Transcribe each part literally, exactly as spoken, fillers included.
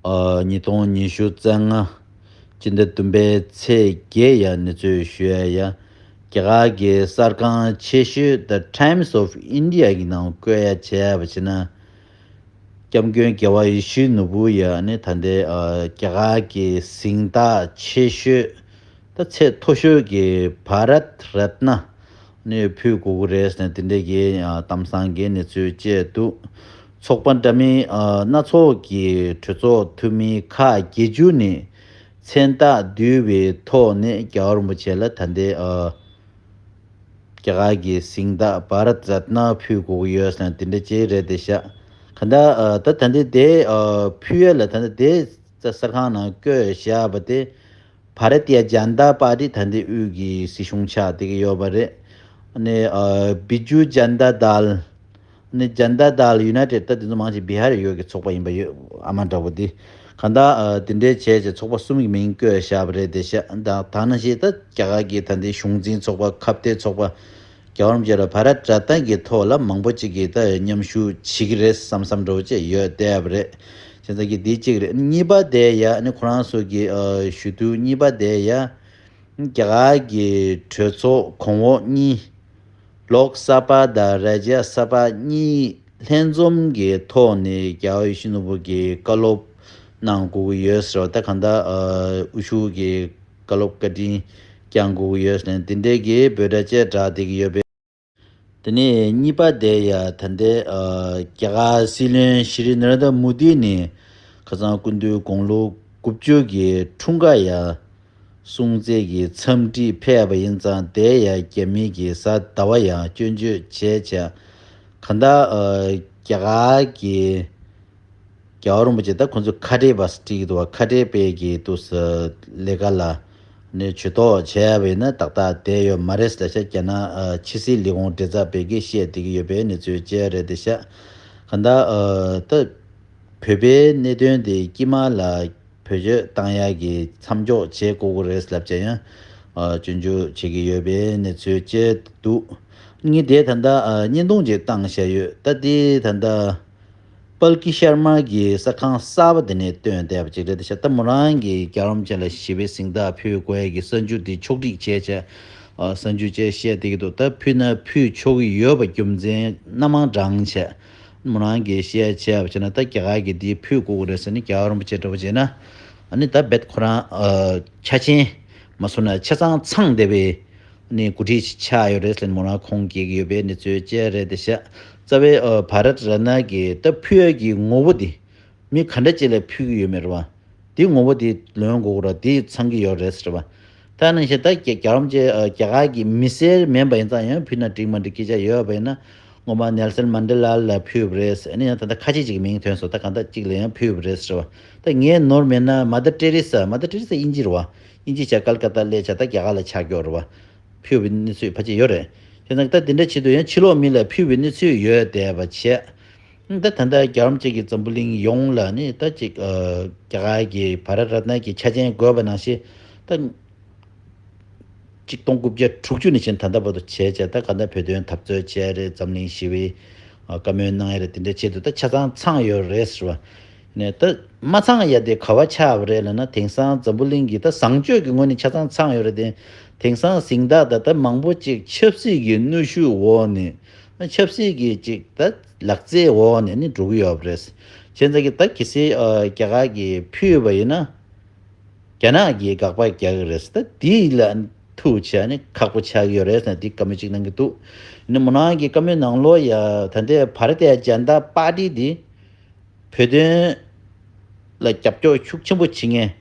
ཨ་ཉིས་སྟོང་ཉི་ཤུ་རྩ་ལྔ་སྤྱི་ཟླ་བདུན་པའི་ཚེས་བརྒྱད་ཡ་གནས་ཚུལ་ཞུ་ཡ་ཡ། རྒྱ་གར་གྱི་གསར་ཁང་ཆེ་ཤོས་The Times of India གི་ནང་བཀོད་ཡ་བྱས་པ་བྱས་ན། སྐྱབས་མགོན་རྒྱལ་བ་ཡིད་བཞིན་ནོར་བུ་ཡ་ནི་ད་ལྟའི་ཨ་རྒྱ་གར་གྱི་གཟེངས་རྟགས་ཆེ་ཤོས། ད་ཚད་མཐོ་ཤོས་ཀྱི་བྷ་རད་རཏ་ན་ནི་ཕུལ་དགོས་ཀྱི་རེད་ཟེར་ནས་དེ་འདྲའི་གི་ཨ་གཏམ་བཟང་གི་གནས་ཚུལ་བཅས་འདུག་ཚོགས་པ་འདྲ་མིན་ཨ་སྣ་ཚོགས་ཀྱི་གྲོས་ཚོགས་འཐུས་མི་ཁག་བརྒྱད་ཅུ་ནས་མཚན་རྟགས་བསྡུས་པའི་ཐོག་ནས་རྒྱལ་བ་རིན་པོ་ཆེ་ལ་ད་ལྟའི་ཨ་རྒྱ་གར་གྱི་གཟེངས་རྟགས་བྷ་རད་རཏ་ན་ཕུལ་དགོས་ཀྱི་ཡོད་ཟེར་ནས་དེ་འདྲ་ཅིག་རེད་དེ་ཤག་ག་ད་ཨ་ད་ད་ལྟའི་དེ་ཨ་ཕུལ་ཡས་ལ་ད་ལྟ་དེ་གསར་ཁང་ནང་བཀོད་བཞག་པ་དེ། བྷ་ར་ཏི་ཡ་ཇན་ཏ་པར་ཏི་ད་ལྟའི་དབུས་ཀྱི་སྲིད་གཞུང་ཆགས་བསྡད་ཀྱི་ཡོད་པ་རེད། ཨ་ནི་ཨ་བི་ཇུ་ཇན་ཏ་དལ། ཨ་ནི་ཇན་ཏ་དལ་ཡུ་ནའི་ཊེཌ། ད་དེ་ཚོ་མང་ཆེ་བི་ཧར་ཡོད་ཀྱི་ཚོགས་པ་ཡིན་པ་ཡོད། ཨ་མ་འདྲ་པོ་འདི། གང་ལྟར་ཨ་དེ་འདྲའི་བྱས་བྱས་ཚོགས་པ་གསུམ་གྱི་མིང་བཀོད་བཞག་པ་རེད་དེ་ཤག་ད་ད་ནང་བཞིན་ད་རྒྱ་གར་གྱི་ད་ལྟའི་གཞུང་འཛིན་ཚོགས་པ། ཁ་གཏད་ཚོགས་པ། རྒྱལ་བ་རིན་པོ་ཆེ་ལ་བྷ་ར་ཏི་རཏ་ན་གི་ཐོག་ལ་མང་པོ་ཅིག་གིས་ད་མཉམ་ཞུགས་བྱེད་ཀྱི་རེད་བསམ་བསམ་འདྲ་པོ་ཅིག་ཡོད་བསྡད་པ་རེད། བྱས་ཙང་གི་འདི་གཅིག་རེད། གཉིས་པ་དེ་ཡ་ནི་ཁོ་རང་ཚོ་གི་ཨ་ཞུ་དུས་གཉིས་པ་དེ་ཡ། རྒྱ་གར་གྱི་གྲོས་ཚོགས་གོང་འོག་གཉིས། ལོག་ས་ཕ་དང་ར་ཇ་ས་ཕ་གཉིས་ལྷན་འཛོམས་ཀྱི་ཐོག་ནས་རྒྱལ་བ་ཡིད་བཞིན་ནོར་བུ་གི་བཀའ་སློབ་གནང་དགོས་ཀྱི་ཡོད་ཟེར་བ། ད་གང་ལྟར་ཨ་དབུ་བཞུགས་ཀྱི་བཀའ་སློབ་བཀའ་དྲིན་བསྐྱང་དགོས་ཀྱི་ཡོད་ཟེར་ནས་དེ་འདྲའི་གི་འབོད་སྒྲ་བཅས་བསྒྲགས་བསྡད་ཀྱི་ཡོད་པས། དེ་ནས་གཉིས་པ་དེ་ཡ་ད་ལྟའི་ཨ་རྒྱ་གར་སྲིད་བློན་ཤྲི་ནར་ཨེན་དྲ་མོ་དི་ནི་ཁ་སང་སྐུ་མདུན་དགུང་ལོ་དགུ་བཅུ་གི་འཁྲུངས་སྐར་ཡ་སྲུང་བརྩི་གི་འཚམས་འདྲི་ཕེབས་པ་ཡིན་ཙང་དེ་ཡ་རྒྱ་མི་གི་གཟའ་ཟླ་བ་ཡ་སྐྱོན་བརྗོད་བྱས་བྱས། གང་ལྟར་ཨ་རྒྱ་གར་གྱི་རྒྱལ་བ་རིན་པོ་ཆེ་ད་ཁོང་ཚོ་ཁ་བྲལ་བ་ཟེར་བྲིས་ཀྱི་འདུག་བ། ཁ་བྲལ་པའི་གི་འདུག་ས་ལས་ཀ་ལ་ནས་ཇུས་གཏོགས་བྱས་པ་ཡིན་ན་ཏག་ཏག་བསྡད་ཡོད་མ་རེད་ཟེར་ཤག་རྒྱ་ནག་ཨ་ཕྱི་སྲིད་ལས་ཁུངས་མགྲིན་ཚབ་པས་ཀྱིས་བཤད་བསྡད་ཀྱི་ཡོད་པའི་གནས་ཚུལ་བཅས་རེད་དེ་ཤག་གང་ལྟར་ཨ་ད་བོད་པའི་གནད་དོན་དེ་དཀྱིལ་མ་ལ་བེད་སྤྱོད་བཏང་ཡག་གི་མཚམས་འཇོག་བྱེད་དགོས་ཀྱི་རེད་ལབ་བྱས་ཡང་ཨ་སྐྱོན་བརྗོད་བྱེད་ཀྱི་ཡོད་པའི་གནས་ཚུལ་བཅས་འདུག་ངས་དེ་ད་ལྟ་ཨ་བརྙན་ཐུང་ཅིག་བཏང་བཞག་ཡོད། ད་དེ་ད་ལྟ། པལ་ཀི་ཤར་མ་གིས་གསར་ཁང་གསར་པ་དེ་ནས་བཏོན་བསྡད་པ་ཅིག་རེད་ཤག་ད་མོ་རང་གིས་རྒྱལ་བ་རིན་པོ་ཆེ་ལ་ཞི་བའི་གཟེངས་རྟགས་ཕུལ་དགོས་ཡ་གི་གསར་འགྱུར་དེ་ཕྱོགས་སྒྲིག་བྱས་བྱས། ཨ་གསར་འགྱུར་བཅས་བཤད་བསྡད་ཀྱི་འདུག་ད་ཕུལ་ན་ཕུལ་ཆོག་གི་ཡོད་པ་རྒྱུ་མཚན་སྣ་མང་དྲངས་བྱས། མོ་རང་གིས་བཤད་བྱས་པ་བྱས་ན་ད་རྒྱ་གར་གྱིས་འདི་ཕུལ་དགོས་ཀྱི་རེད་ཟེར་ནས། རྒྱལ་བ་རིན་པོ་ཆེ་འདྲ་པོ་བྱས་ན་ཨ་ནི་ད་རྦད་ཁོ་རང་ཨ་ཆ་ཆེན་མ་སོང་ན་ཆ་ཚང་ཚང་བསྡད་པའི་ནས་འགོ་ཁྲིད་ཅིག་ཆགས་ཡོད་རེད་ཟེར་ནས་མོ་རང་ཁུངས་སྐྱེལ་གྱི་ཡོད་པའི་གནས་ཚུལ་བཅས་རེད་དེ་ཤག་རྩ་བའི་ཨ་བྷ་རད་རཏ་ན་གི་ད་ཕུལ་ཡ་གི་ངོ་བོ་དེ་མི་ག་འདྲ་ཅིག་ལ་ཕུལ་གྱི་ཡོད་མེད་རེད་བ། དེ་ངོ་བོ་དེ་ལོན་དགོས་ར་དེ་ཚང་གི་ཡོད་རེད་ཟེར་བ། ད་ནང་བཞིན་ད་རྒྱ་རྒྱ་རམ་ཅེ་ཨ་རྒྱ་གར་གྱི་མི་སེར་མིན་པ་ཡིན་ཙང་ཡང་ཕུལ་ན་འགྲིག་མ་འགྲིག་སྐད་ཆ་ཡོད་པ་ཡིན་ན། སྔོན་མ་ནེལ་སན་མན་ཌེ་ལ་ལ་ཕུལ་བ་རེད། ཨ་ནི་ཡང་ད་ལྟ་ཁ་ཆེ་ཅིག་གི་མིང་ཐོན་སོང་། ད་གང་ལྟར་གཅིག་ལ་ཡང་ཕུལ་བ་རེད་ཟེར་བ། ད་ངས་ནོར་མེད་ན་མ་དར་ཏེ་རེ་ས། མ་དར་ཏེ་རེ་ས་དབྱིན་ཇི་རེད་བ། དབྱིན་ཇི་བྱས་ཀལ་ཀ་ཏ་སླེབས་བྱས་ད་རྒྱ་གར་ལ་ཆགས་ཀྱི་ཡོད་རེད་བ། ཕུལ་བའི་གནས་ཚུལ་ཕལ་ཆེར་ཡོད་རེད། བྱས་ཙང་ད་དེ་འདྲ་བྱེད་དུས་ཡང་ཕྱི་ལོགས་མི་ལ་ཕུལ་བའི་གནས་ཚུལ་ཡོད་བསྡད་པ་བྱས། ད་ད་ལྟ་རྒྱ་རམ་ཅེ་གི་འཛམ་བུ་གླིང་ཡོངས་ལ་ནི་ད་ཅིག་ཨ་རྒྱ་གར་གྱི་བྷ་ར་རཏ་ན་གི་ཆ་རྐྱེན་དགོས་པ་ནང་བཞིན་ད་ཆིག་སྟོང་དགུ་བརྒྱ་དྲུག་ཅུ་ནས་བྱས་ད་ལྟ་བར་དུ་བྱས་བྱས་ད་ག་ད་བོད་དོན་འཐབ་རྩོད་བྱས་རེད། འཛམ་གླིང་ཞི་བའི་ཨ་བཀའ་མོལ་གནང་ཡ་རེད། དེ་འདྲ་བྱེད་དུས་ད་ཆ་ཚང་ཚང་ཡོད་རེད་ཟེར་བ། ནས་ད་མ་ཚང་ཡ་དེ་ག་བ་ཆགས་པ་རེད་ལབ་ན། དེང་སང་འཛམ་བུ་གླིང་གི་ད་བཟང་སྤྱོད་ཀྱི་ངོས་ནས་ཆ་ཚང་ཚང་ཡོད་རེད་དེ། དེང་སང་གཟེངས་རྟགས་ད་ད་མང་པོ་ཅིག་ཆབ་སྲིད་ཀྱི་གནོན་ཤུགས་འོག་ནས། ཆབ་སྲིད་ཀྱི་ཅིག་ད་ལག་རྩལ་འོག་ནས་ནི་འགྲོ་གི་ཡོད་པ་རེད། བྱས་ཙང་གི་ད་གལ་སྲིད་ཨ་རྒྱ་གར་གྱིས་ཕུལ་བ་ཡིན་ན། རྒྱ་ནག་གིས་དགག་པ་རྒྱག་གི་རེད། ད་འདི་ལ་ཐུག་བྱས་ནི་ཁག་པོ་ཆགས་ཀྱི་ཡོད་རེད་ཟེར་ནས་འདི་བཀའ་མོལ་ཅིག་གནང་གི་འདུག་ནི་མོ་རང་གི་བཀའ་མོལ་ནང་ལོགས་ཡ་ད་ལྟའི་བྷ་ར་ཏི་ཡ་ཇན་ཏ་པར་ཏི་འདི་བོད་དོན་ལ་རྒྱབ་སྐྱོར་ཤུགས་ཆེན་པོ་བྱེད་མཁན།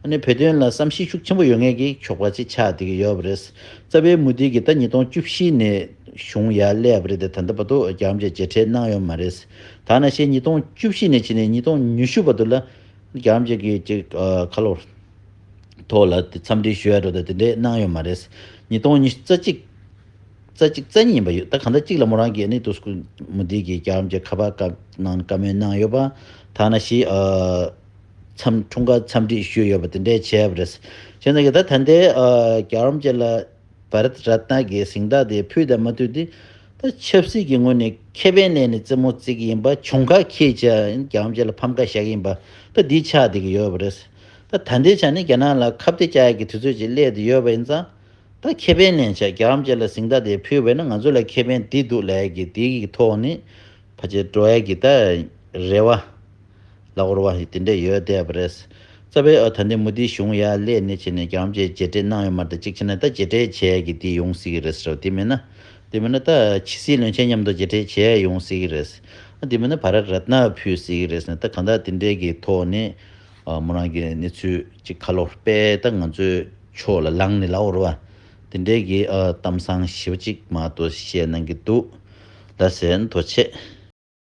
ཨ་ནི་བོད་དོན་ལ་བསམ་ཤེས་ཤུགས་ཆེན་པོ་ཡོད་མཁན་གྱི་ཚོགས་པ་ཅིག་ཆགས་བསྡད་ཀྱི་ཡོད་པ་རེད། རྩ་བའི་མུ་དེ་གི་ད་ཉིས་སྟོང་བཅུ་བཞི་ནས་གཞུང་ཡར་སླེབས་པ་རེད་དེ། ད་ལྟ་བར་དུ་རྒྱ་རམ་ཅེ་མཇལ་འཕྲད་གནང་ཡོད་མ་རེད། ད་ནང་བཞིན་ཉིས་སྟོང་བཅུ་བཞི་ནས་བྱས་ནས་ཉིས་སྟོང་ཉི་ཤུ་བར་དུ་ལ་རྒྱ་རམ་ཅེ་གི་ཅིག་ཨ་ཁ་ལོ་ཐོག་ལ་དེ་འཚམས་འདྲི་ཞུ་ཡ་འགྲོ་དེ་དེ་འདྲས་གནང་ཡོད་མ་རེད། ཉིས་སྟོང་ཉི་ཤུ་རྩ་གཅིག་རྩ་གཅིག་རྩ་གཉིས་ཡིན་པ་ཡོད། ད་གང་ལྟར་གཅིག་ལ་མོ་རང་གིས་ཨ་ནི་དུ་སྐུ་མུ་དི་གིས་རྒྱ་རམ་ཅེ་ཁ་པར་བཀའ་གནང་བཀའ་མོལ་གནང་ཡོད་པ། ད་ནང་བཞིན་ཨ་འཚམས་འཁྲུངས་སྐར་འཚམས་འདྲི་ཞུས་ཡོད་པ་དེ་འདྲས་བྱས་པ་རེད། བྱས་ཙང་གི་ད་ད་ལྟའི་ཨ་རྒྱ་རམ་ཅེ་ལ་བྷ་རད་རཏ་ན་གི་གཟེངས་རྟགས་དེ་ཕུལ་དང་མ་ཕུལ་དེ་ ད་ཆབ་སྲིད་ཀྱི་ངོས་ནས་ཁེ་ཕན་ལེན་ནས་རྩེད་མོ་རྩེ་གི་ཡིན་པ། གྱོང་ཁ་འཁྱེར་བྱས་རྒྱལ་བ་རིན་པོ་ཆེ་ལ་ཕམ་ཁ་བཞག་གི་ཡིན་པ། ད་འདི་ཆགས་བསྡད་ཀྱི་ཡོད་པ་རེད། ད་ད་ལྟའི་ཆ་ནས་རྒྱ་ནག་ལ་ཁ་གཏད་བཅག་ཡག་གི་དུས་ཚོད་ཅིག་སླེབས་བསྡད་ཡོད་པ་ཡིན་ཙང་། ད་ཁེ་ཕན་ལེན་བྱས་རྒྱལ་བ་རིན་པོ་ཆེ་ལ་གཟེངས་རྟགས་དེ་ཕུལ་བས་ན་ང་ཚོ་ལ་ཁེ་ཕན་འདི་འདུག་ལབ་ཡག་གི་དེ་གི་ཐོག་ནས་ཕལ་ཆེར་འགྲོ་ཡག་གི་ད་རེ་བ། ལབ་དགོས་རེད་བ། དེ་འདྲ་ཡོད་བསྡད་པ་རེད། རྩ་བའི་ཨ་ད་ལྟའི་མོ་དིའི་གཞུང་ཡར་སླེབས་ནས་བྱས་ནས་རྒྱལ་བ་རིན་པོ་ཆེ་མཇལ་འཕྲད་གནང་ཡོད་མ་རེད། ད་གཅིག་བྱས་ན་ད་མཇལ་འཕྲད་བྱེད་ཡག་གི་དེ་ཡོང་སྲིད་ཀྱི་རེད་ཟེར་བ་དེ་མིན་ན། དེ་མིན་ན་ད་ཕྱི་སྲིད་བློན་ཆེན་མཉམ་དུ་མཇལ་འཕྲད་བྱེད་ཡག་ཡོང་སྲིད་ཀྱི་རེད། ཨ་དེ་མིན་ན་བྷ་ར་རཏ་ན་ཕུལ་སྲིད་ཀྱི་རེད་ཟེར་ནས། ད་གང་ལྟར་དེ་འདྲའི་གི་ཐོག་ནས་ཨ་མོ་རང་གི་གནས་ཚུལ་ཅིག་ཁ་ལོ་སྤེལ། ད་ང་ཚོའི་ཕྱོགས་ལ་ལངས་ནས་ལབ་དགོས་རེད་བ། དེ་འདྲའི་གི་ཨ་གཏམ་བཟང་ཞེ་པོ་ཅིག་མ་གཏོགས་བཤད་གནང་གི་འདུག་ལ་ཟེར། ཐུགས་རྗེ་ཆེ།